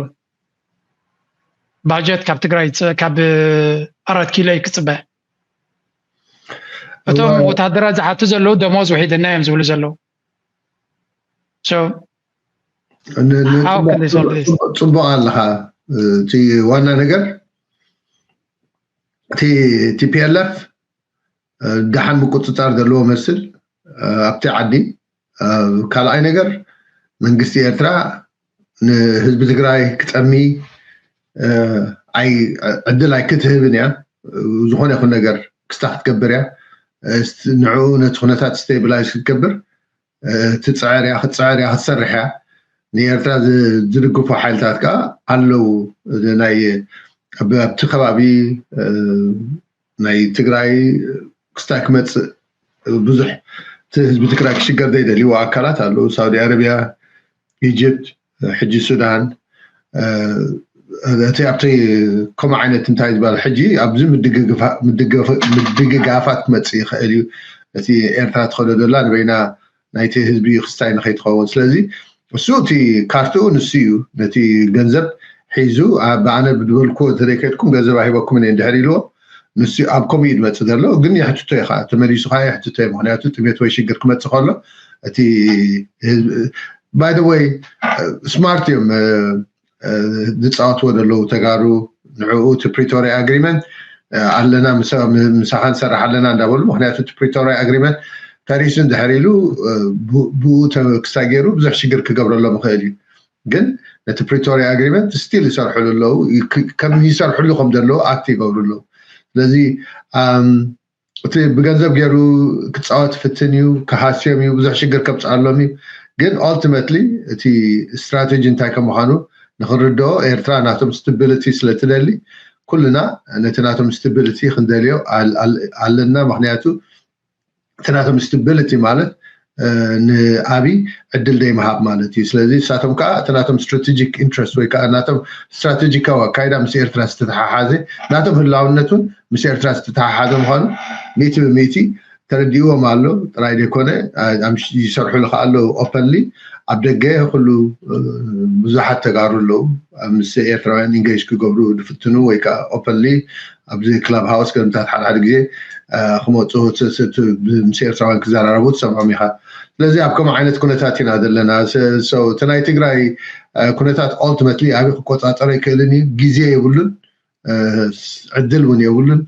ባጀት ካብ ትግራይ ካብ ኣራት ኪሎ ይክፅበ። እቶም ወታደራት ዝሓቱ ዘለዉ ደሞዝ ውሒድና እዮም ዝብሉ ዘለዉ። ፅቡቅ ኣለካ። እቲ ዋና ነገር እቲ ቲፒኤልኤፍ ደሓን ምቁፅፃር ዘለዎ መስል ኣብቲ ዓዲ። ካልኣይ ነገር መንግስቲ ኤርትራ ንህዝቢ ትግራይ ክጠሚ ዕድል ኣይክትህብን እያ። ዝኾነ ይኹን ነገር ክስታ ክትገብር እያ። ንዕኡ ነቲ ኩነታት ስቴብላይዝ ክትገብር ትፅዕር እያ፣ ክትፅዕር እያ፣ ክትሰርሕ እያ። ንኤርትራ ዝድግፉ ሓይልታት ከዓ ኣለዉ። ናይ ኣብቲ ከባቢ ናይ ትግራይ ክስታይ ክመፅእ ብዙሕ ህዝቢ ትግራይ ክሽገር ዘይደልይዎ ኣካላት ኣለዉ። ሳውዲ ኣረቢያ፣ ኢጅፕት፣ ሕጂ ሱዳን፣ እቲ ኣብቲ ከምኡ ዓይነት እንታይ ዝበሃል ሕጂ ኣብዚ ምድግጋፋት ክመፅእ ይኽእል እዩ። እቲ ኤርትራ ትኸዶ ዘላ ንበይና ናይቲ ህዝቢ ክስታይ ንኸይትኸውን። ስለዚ እሱ እቲ ካርትኡ ንሱ እዩ። ነቲ ገንዘብ ሒዙ ብኣነ ብዝበልክዎ እንተዘይከድኩም ገንዘብ ኣይህበኩምን እየ እንድሕር ኢልዎ ንሱ ኣብ ከምኡ እዩ ዝመፅእ ዘሎ። ግን የሕትቶ እዩ ከዓ ተመሊሱ ከዓ የሕትቶ እዩ። ምክንያቱ ጥሜት ወይ ሽግር ክመፅእ ከሎ እቲ by the way ስማርት እዮም ዝፃወትዎ ዘለዉ ተጋሩ። ንዕኡ እቲ ፕሪቶሪያ ኣግሪመንት ኣለና ምሳኻ ንሰርሕ ኣለና እንዳበሉ። ምክንያቱ እቲ ፕሪቶሪያ ኣግሪመንት ፈሪሱ እንድሕር ኢሉ ብኡ ክስታይ ገይሩ ብዙሕ ሽግር ክገብረሎም ይኽእል እዩ። ግን ነቲ ፕሪቶሪያ ኣግሪመንት ስቲል ይሰርሕሉ ኣለዉ። ከም ይሰርሕሉ ከም ዘለዉ ኣክት ይገብሩ ኣለዉ። ስለዚ እቲ ብገንዘብ ገይሩ ክፃወት ፍትን እዩ፣ ክሃስዮም እዩ፣ ብዙሕ ሽግር ከብፅኣሎም እዩ። ግን ኦልቲመትሊ እቲ ስትራቴጂ እንታይ ከም ምዃኑ ንክንርድኦ ኤርትራ ናቶም ስታቢሊቲ ስለትደሊ ኩልና ነቲ ናቶም ስታቢሊቲ ክንደልዮ ኣለና። ምክንያቱ እቲ ናቶም ስታቢሊቲ ማለት ንኣብይ ዕድል ደይ ምሃብ ማለት እዩ። ስለዚ ንሳቶም ከዓ እቲ ናቶም ስትራቴጂክ ኢንትረስት ወይ ከዓ ናቶም ስትራቴጂካዊ ኣካይዳ ምስ ኤርትራ ዝተተሓሓዘ ናቶም ህላውነት እውን ምስ ኤርትራ ዝተተሓሓዘ ምዃኑ ሚእቲ ብሚእቲ ተረዲእዎም ኣሎ ጥራይ ዘይኮነ ይሰርሕሉ ከዓ ኣለዉ ኦፐንሊ ኣብ ደገ ኩሉ ብዙሓት ተጋሩ ኣለዉ ምስ ኤርትራውያን ኢንጌጅ ክገብሩ ዝፍትኑ ወይ ከዓ ኦፐንሊ ኣብዚ ክላብ ሃውስ ከምታት ሓደ ሓደ ግዜ ክመፁ ምስ ኤርትራውያን ክዘራረቡ ትሰምዖም ኢኻ። ስለዚ ኣብ ከምኡ ዓይነት ኩነታት ኢና ዘለና። እቲ ናይ ትግራይ ኩነታት ኦልቲመትሊ ኣበይ ክቆፃፀሮ ይክእልን እዩ፣ ግዜ የብሉን፣ ዕድል እውን የብሉን።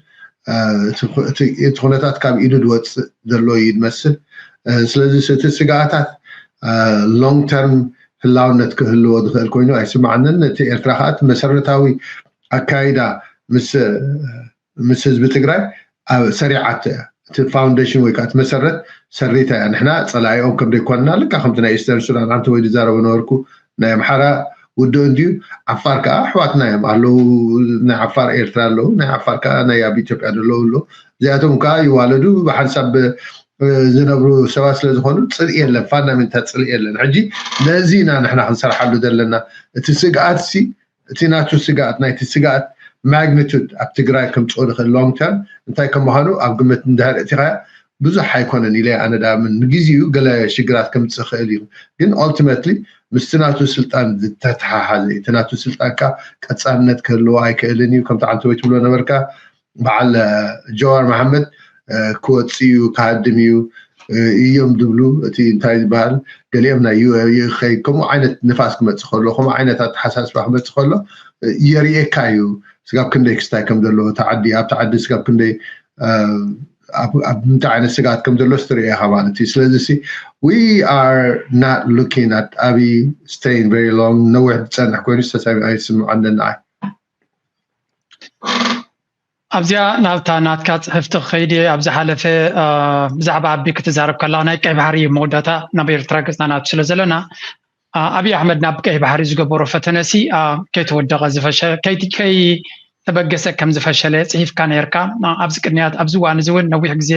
እቲ ኩነታት ካብ ኢዱ ዝወፅእ ዘሎ እዩ ዝመስል። ስለዚ እቲ ስጋኣታት ሎንግ ተርም ህላውነት ክህልዎ ዝኽእል ኮይኑ ኣይስማዓንን። እቲ ኤርትራ ከዓ እቲ መሰረታዊ ኣካይዳ ምስ ምስ ህዝቢ ትግራይ ሰሪዓቶ እያ። እቲ ፋውንዴሽን ወይ ከዓ እቲ መሰረት ሰሪታ እያ። ንሕና ፀላኢኦም ከም ዘይኮንና ልካ ከምቲ ናይ ኢስተርን ሱዳን ዓንተ ወይ ዝዛረቦ ነበርኩ ናይ ኣምሓራ ውድእ እንድዩ። ዓፋር ከዓ ኣሕዋትና እዮም ኣለዉ። ናይ ዓፋር ኤርትራ ኣለዉ፣ ናይ ዓፋር ከዓ ናይ ኣብ ኢትዮጵያ ዘለዉ ኣለዉ። እዚኣቶም ከዓ ይዋለዱ ብሓንሳብ ዝነብሩ ሰባት ስለ ዝኾኑ ፅልኢ የለን፣ ፋንዳሜንታል ፅልኢ የለን። ሕጂ ነዚ ኢና ንሕና ክንሰርሓሉ ዘለና። እቲ ስግኣት ሲ እቲ ናቱ ስግኣት ናይቲ ስግኣት ማግኒቱድ ኣብ ትግራይ ከምፅኦ ዝኽእል ሎንግ ተርም እንታይ ከም ምዃኑ ኣብ ግምት እንድሕር እቲኻዮ ብዙሕ ኣይኮነን ኢለ ኣነ ዳምን ንግዜኡ ገለ ሽግራት ከምፅእ ይኽእል እዩ። ግን ኦልቲመትሊ ምስቲ ናቱ ስልጣን ዝተተሓሓዘ እዩ። እቲ ናቱ ስልጣን ከዓ ቀፃልነት ክህልዎ ኣይክእልን እዩ። ከምቲ ዓንተ ወይ ትብሎ ነበርካ በዓል ጀዋር መሓመድ ክወፅእ እዩ ክሃድም እዩ እዮም ዝብሉ። እቲ እንታይ ዝበሃል ገሊኦም ናይ ዩኤ ከይ ከምኡ ዓይነት ንፋስ ክመፅእ ከሎ ከምኡ ዓይነት ኣተሓሳስባ ክመፅእ ከሎ የርእየካ እዩ ስጋብ ክንደይ ክስታይ ከም ዘለዎ እቲ ዓዲ ኣብቲ ዓዲ ስጋብ ክንደይ ኣብ ምንታይ ዓይነት ስጋት ከም ዘሎ ስትሪኦ ኢኻ ማለት እዩ። ስለዚ ሲ we are not looking at ኣቢ staying very long ነዊሕ ዝፀንሕ ኮይኑ ዝተሰሚ ኣይስምዓንን ንዓይ። ኣብዚኣ ናብታ ናትካ ጽሕፍቲ ክኸይድ እየ። ኣብ ዝሓለፈ ብዛዕባ ኣቢ ክትዛረብ ከላ ናይ ቀይ ባሕሪ መወዳእታ ናብ ኤርትራ ገጽና ናቱ ስለ ዘለና ኣብይ ኣሕመድ ናብ ቀይ ባሕሪ ዝገበሮ ፈተነሲ ከይተወደቐ ዝፈሸ ከይተበገሰ ከም ዝፈሸለ ጽሒፍካ ነርካ። ኣብዚ ቅድሚያት ኣብዚ እዋን እዚ እውን ነዊሕ ግዜ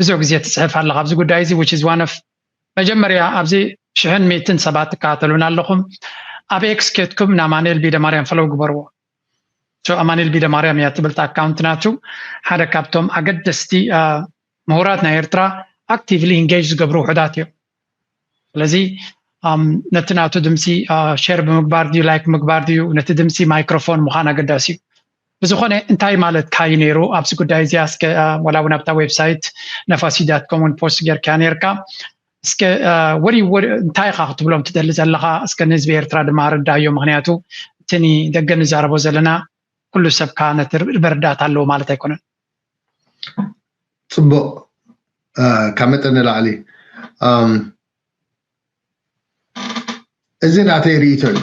ብዙሕ ግዜ ትጽሕፍ ኣለኻ ኣብዚ ጉዳይ እዚ which is one of መጀመርያ ኣብዚ ሽሕን ሚእትን ሰባት ትከታተሉና ኣለኹም። ኣብ ኤክስ ኬድኩም ንኣማኑኤል ቢደማርያም ፈለው ግበርዎ። ኣማኑኤል ቢደማርያም እያ ትብል ኣካውንት ናቱ ሓደ ካብቶም ኣገደስቲ ምሁራት ናይ ኤርትራ actively engage ዝገብሩ ውሑዳት እዮም። ስለዚ ነቲ ናቱ ድምፂ ሸር ብምግባር ድዩ ላይክ ምግባር ድዩ ነቲ ድምፂ ማይክሮፎን ምዃን ኣገዳሲ እዩ። ብዝኾነ እንታይ ማለት ካዩ ነይሩ ኣብዚ ጉዳይ እዚኣ እስከ ወላ እውን ኣብታ ዌብሳይት ነፋሲ ዳት ኮም እውን ፖስት ጌርካ ነርካ እስከ ወዲ እንታይ ኢኻ ክትብሎም ትደሊ ዘለኻ እስከ ንህዝቢ ኤርትራ ድማ ኣረዳዮ ምክንያቱ እቲ ደገ ንዛረቦ ዘለና ኩሉ ሰብ ከዓ ነቲ መረዳእታ ኣለዎ ማለት ኣይኮነን። ፅቡቅ ካብ መጠን ንላዕሊ እዚ ናተይ ርእይቶ እዩ።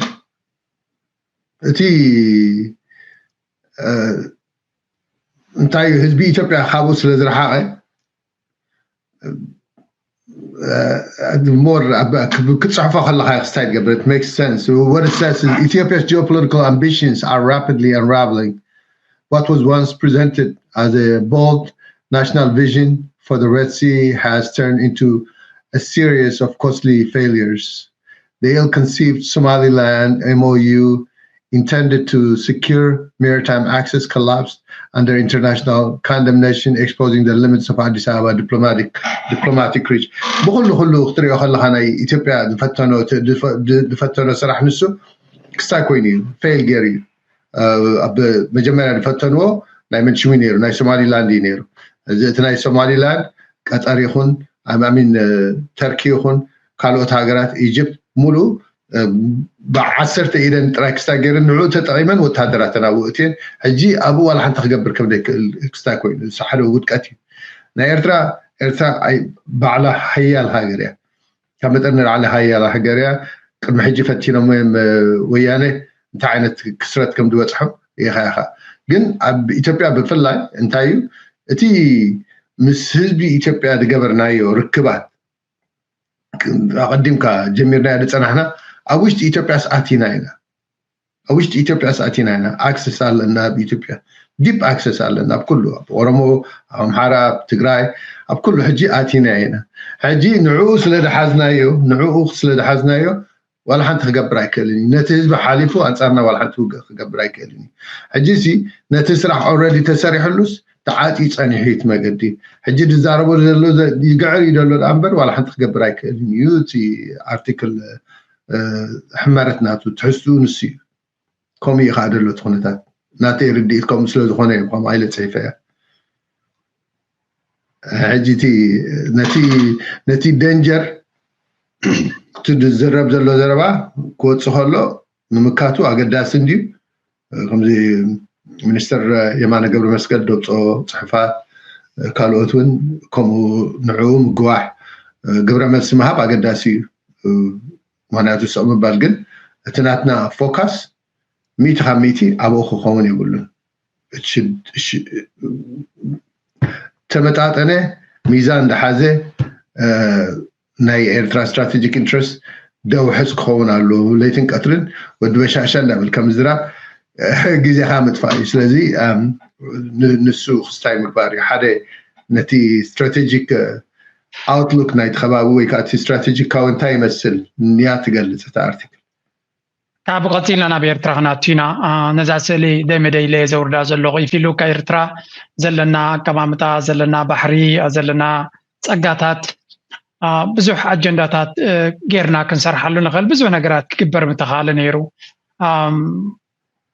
እቲ እንታይ ህዝቢ ኢትዮጵያ ካብኡ ስለ ዝረሓቐ more ክትፅሕፎ ከለካ ክስታይ ትገብር makes sense what it says is Ethiopia's geopolitical ambitions are rapidly unraveling what was once presented as a bold national vision for the Red Sea has turned into a series of costly failures. The ill-conceived Somaliland M O U intended to secure maritime access collapsed under international condemnation, exposing the limits of Addis Ababa diplomatic, diplomatic reach. ብኩሉ ኩሉ ክትሪኦ ከለካ ናይ ኢትዮጵያ ዝፈተኖ ዝፈተኖ ስራሕ ንሱ ክስታይ ኮይኑ እዩ ፌል ገይሩ እዩ ኣብ መጀመርያ ዝፈተንዎ ናይ መንሽዊ ነይሩ ናይ ሶማሊላንድ እዩ ነይሩ እዚ እቲ ናይ ሶማሊላንድ ቀጠር ይኹን ሚን ተርኪ ይኹን ካልኦት ሃገራት ኢጅፕት ሙሉ ብዓሰርተ ኢደን ጥራይ ክስታ ገይረን ንዕኡ ተጠቒመን ወታደራት ተናብኡ እትየን ሕጂ ኣብኡ ዋላ ሓንቲ ክገብር ከም ዘይክእል ክስታ ኮይኑ ሓደ ውድቀት እዩ ናይ ኤርትራ ኤርትራ ባዕላ ሓያል ሃገር እያ ካብ መጠን ንላዕሊ ሃያል ሃገር እያ ቅድሚ ሕጂ ፈቲኖም እዮም ወያነ እንታይ ዓይነት ክስረት ከም ዝበፅሖም ይኻ ኢኻ ግን ኣብ ኢትዮጵያ ብፍላይ እንታይ እዩ እቲ ምስ ህዝቢ ኢትዮጵያ ዝገበርናዮ ርክባት ኣቐዲምካ ጀሚርናዮ ዝፀናሕና ኣብ ውሽጢ ኢትዮጵያስ ኣቲና ኢና ኣብ ውሽጢ ኢትዮጵያስ ኣቲና ኢና ኣክሰስ ኣለና ኣብ ኢትዮጵያ ዲፕ ኣክሰስ ኣለና ኣብ ኩሉ ኣብ ኦሮሞ ኣብ ኣምሓራ ኣብ ትግራይ ኣብ ኩሉ ሕጂ ኣቲና ኢና ሕጂ ንዕኡ ስለ ዝሓዝናዮ ንዕኡ ስለ ዝሓዝናዮ ዋላ ሓንቲ ክገብር ኣይክእልን እዩ ነቲ ህዝቢ ሓሊፉ ኣንፃርና ዋላ ሓንቲ ውግእ ክገብር ኣይክእልን እዩ ሕጂ ሲ ነቲ ስራሕ ኦረዲ ተሰሪሕሉስ ተዓፂ ፀኒሑ እዩ እቲ መገዲ ሕጂ ዝዛረቦ ዘሎ ይግዕር እዩ ዘሎ ዳኣ እምበር ዋላ ሓንቲ ክገብር ኣይክእልን እዩ እቲ ኣርቲክል ሕመረት ናቱ ትሕዝትኡ ንሱ እዩ ከምኡ እዩ ከዓ ዘሎ እቲ ኩነታት ናተይ ርድኢት ከምኡ ስለ ዝኾነ እዩ ከምኡ ኢለ ፅሒፈ እያ ሕጂ እቲ ነቲ ነቲ ደንጀር እቲ ዝዝረብ ዘሎ ዘረባ ክወፅእ ከሎ ንምካቱ ኣገዳሲ እንድዩ ከምዚ ሚኒስተር የማነ ገብረ መስቀል ደብፆ ፅሑፋት ካልኦት እውን ከምኡ ንዕኡ ምግዋሕ ግብረ መልሲ ምሃብ ኣገዳሲ እዩ ምክንያቱ ስቕ ምባል ግን እቲ ናትና ፎካስ ሚእቲ ካብ ሚእቲ ኣብኡ ክኸውን የብሉን ተመጣጠነ ሚዛን ዝሓዘ ናይ ኤርትራ ስትራቴጂክ ኢንትረስት ደውሕስ ክኸውን ኣለዎ ለይትን ቀትርን ወዲ በሻሻ እንዳብል ከም ዝራብ ግዜኻ ምጥፋእ እዩ ስለዚ ንሱ ክስታይ ምግባር እዩ ሓደ ነቲ ስትራቴጂክ ኣውትሉክ ናይቲ ከባቢ ወይ ከዓ እቲ ስትራቴጂካዊ እንታይ ይመስል ንያ ትገልፅ እቲ ኣርቲክል ካብ ቀፂልና ናብ ኤርትራ ክናቱ ኢና ነዛ ስእሊ ደመደ ኢለ ዘውርዳ ዘለኹ ኢፊሉካ ኤርትራ ዘለና ኣቀማምጣ ዘለና ባሕሪ ዘለና ፀጋታት ብዙሕ ኣጀንዳታት ጌርና ክንሰርሓሉ ንኽእል ብዙሕ ነገራት ክግበር ምተኻለ ነይሩ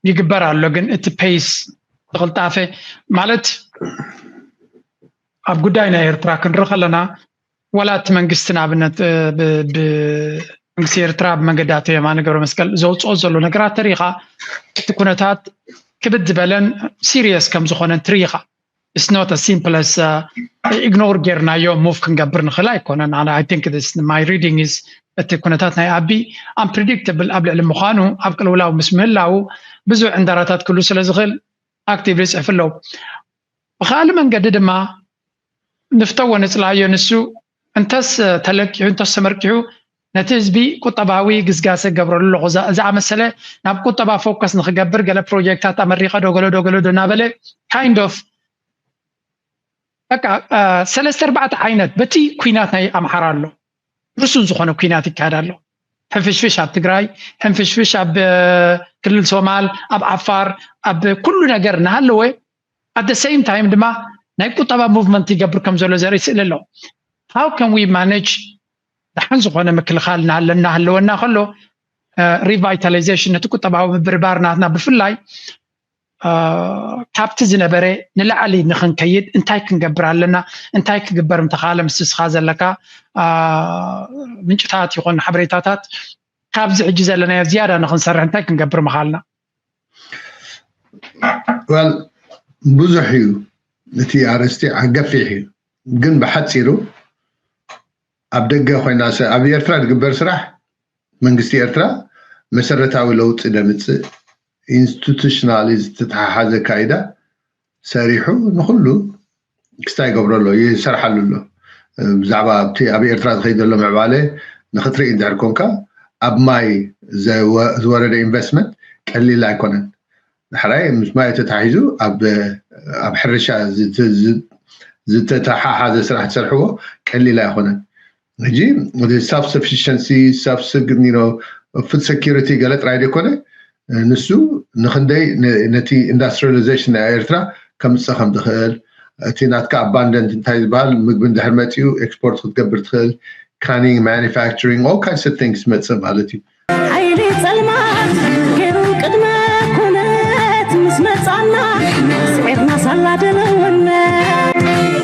ይግበር ኣሎ ግን እቲ ፔስ ብቅልጣፈ ማለት ኣብ ጉዳይ ናይ ኤርትራ ክንርኢ ከለና ዋላ እቲ መንግስቲ ንኣብነት መንግስቲ ኤርትራ ብመንገዲ ኣቶ የማነ ገብረ መስቀል ዘውፅኦ ዘሎ ነገራት ተሪኻ እቲ ኩነታት ክብድ ዝበለን ሲሪየስ ከም ዝኾነ ትርኢኻ it's not as simple as ኢግኖር ጌርናዮ ሙቭ ክንገብር ንኽእል ኣይኮነን ኣነ I think this my reading is እቲ ኩነታት ናይ ኣቢ unpredictable ኣብ ልዕሊ ምዃኑ ኣብ ቅልውላው ምስ ምህላው ብዙሕ ዕንደራታት ክህሉ ስለ ዝኽእል ኣክቲቭሊ ይፅሕፉ ኣለዉ ብኻልእ መንገዲ ድማ ንፍተዎ ንፅላዮ፣ ንሱ እንተስ ተለቂሑ እንተስ ተመርቂሑ ነቲ ህዝቢ ቁጠባዊ ግስጋሰ ገብረሉ ኣለኹ። እዛ ኣመሰለ ናብ ቁጠባ ፎከስ ንክገብር ገለ ፕሮጀክታት ኣመሪቐ ዶ ገለ ዶ ገለ ዶ እናበለ kind of በቃ ሰለስተ ኣርባዕተ ዓይነት በቲ ኩናት ናይ ኣምሓራ ኣሎ። ርሱን ዝኾነ ኩናት ይካየድ ኣሎ። ሕንፍሽፍሽ ኣብ ትግራይ፣ ሕንፍሽፍሽ ኣብ ክልል ሶማል፣ ኣብ ዓፋር፣ ኣብ ኩሉ ነገር እናሃለወ at the same time ድማ ናይ ቁጠባ movement ይገብር ከም ዘሎ ዘርኢ ስእሊ ኣሎ። How can we manage ደሓን ዝኾነ ምክልኻል እናሃለና ህለወና ከሎ revitalization ነቲ ቁጠባዊ ምብርባር ናትና ብፍላይ ካብቲ ዝነበረ ንላዕሊ ንክንከይድ እንታይ ክንገብር ኣለና? እንታይ ክግበር ምተኻለ? ምስ ስኻ ዘለካ ምንጭታት ይኹን ሓበሬታታት ካብዚ ሕጂ ዘለናዮ ዝያዳ ንክንሰርሕ እንታይ ክንገብር ምኻልና? Well ብዙሕ እዩ እቲ ኣርእስቲ ገፊሕ እዩ፣ ግን ብሓፂሩ ኣብ ደገ ኮይና ኣብ ኤርትራ ዝግበር ስራሕ መንግስቲ ኤርትራ መሰረታዊ ለውጢ ደምፅእ institutionally ዝተተሓሓዘ ኣካይዳ ሰሪሑ ንኩሉ ክስታይ ይገብሮ ኣሎ፣ ይሰርሓሉ ኣሎ። ብዛዕባ ኣብቲ ኣብ ኤርትራ ዝኸይድ ዘሎ ምዕባለ ንክትርኢ እንድሕር ኮንካ ኣብ ማይ ዝወረደ investment ቀሊል ኣይኮነን። ዳሕራይ ምስ ማይ ተታሒዙ ኣብ ሕርሻ ዝተተሓሓዘ ስራሕ ትሰርሕዎ ቀሊል ኣይኮነን። ሕጂ self sufficiency፣ food security ገለ ጥራይ ዘይኮነ ንሱ ንክንደይ ነቲ industrialization ናይ ኤርትራ ከምፅእ ከም ትኽእል፣ እቲ ናትካ abundant እንታይ ዝበሃል ምግቢ እንድሕር መፂኡ export ክትገብር ትኽእል፣ canning፣ manufacturing፣ all kinds of things መፅእ ማለት እዩ። ሓይሊ ፀልማት ገይሩ ቅድመ ኩነት ምስ መፃና ስዒርና ሳላ ድልውነት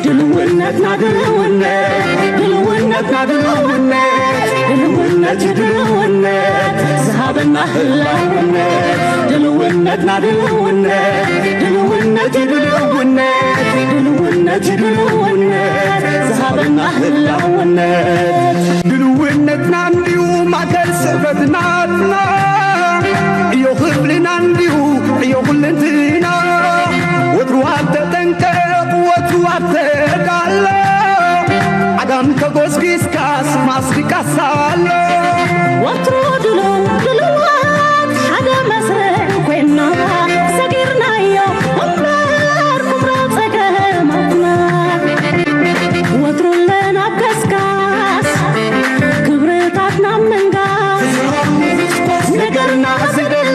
ድልውነትና ድልውነት ድልውነትና ድልውነት ድልውነት ድልውነት ዝሃበና ህላውነት ድልውነትና ድልውነት ድልውነት ድልውነት ድልውነት ድልውነት ዝሃበና ህላውነት ድልውነትና እንዲዩ ማእከል ስዕበትናትና ዕዮ ክፍልና እንዲሁ ዕዮ ኩልንትና ወትሩ ኣብ ተጠንቀቕ ወትሩ ኣብ ተዳሎ ዓጋም ተጎስጊስካስ ማስቲካስ ኣሎ ወትሩ ድሉ ድልዋት ሓደ መስርዕ ኮይና ሰጊርናዮ እምበር ኩምራ ጸገማትና ወትሩ ለና ገስጋስ ክብርታትና ምንጋስ ነገርና ዝደሊ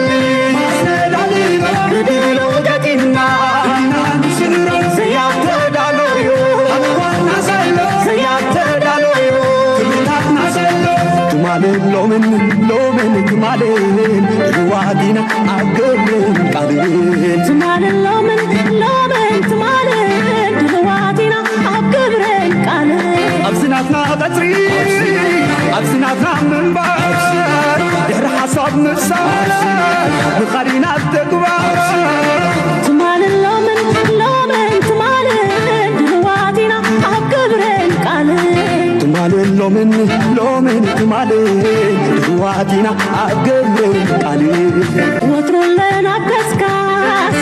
ብድሎ ገጢምና ዘያተዳሎዩ ዘያተዳሎዩ ትማልን ሎምን ሎምን ትማልን ድልዋት ኢና ኣብ ግብርን ቃልን ትማልን ሎምን ሎምን ትማልን ድልዋት ኢና ኣብ ግብርን ቃልን ኣብዚ ናትና ቀፅሪ ኣብዚ ናትና ምንባር ድሕሪ ሓሳብ ምብሳር ምኻድ ኢና ኣብ ተግባር ትማልን ሎምን ሎምን ትማልን ድልዋት ኢና ኣብ ግብርን ቃልን ትማልን ሎምን ሎምን ትማልን ድልዋት ኢና ኣብ ግብርን ቃልን ወትሩ ኣለና ኣብ ገስጋስ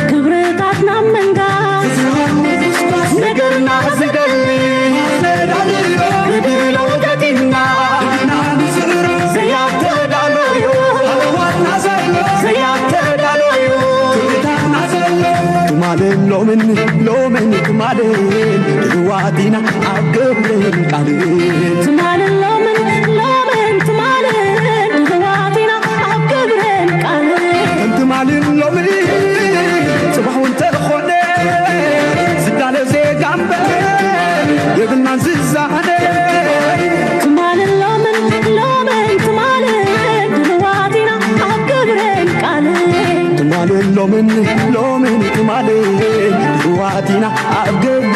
ክብርታትና ምንጋስ ነገርና ዝደሊ ብድሎ ገጢምና ዘያተዳሎዩ ዘያተዳሎዩ ትማልን ሎምን ሎምን ትማልን ድልዋት ኢና ኣብ ግብርን ቃልን ትማልን ሎምን ሎምን ትማልን ድልዋት ኢና ኣብ ግብርን ቃልን ትማልን ሎምን ጽባሕ እውን ተኾነ ዝዳለ ዜጋ እምበር የብልናን ዝዛነ ትማልን ሎምን ሎምን ትማልን ድልዋት ኢና ኣብ ግብርን ቃልን ትማልን ሎምን ሎምን ትማልን ድልዋት ኢና ኣብ ግብርን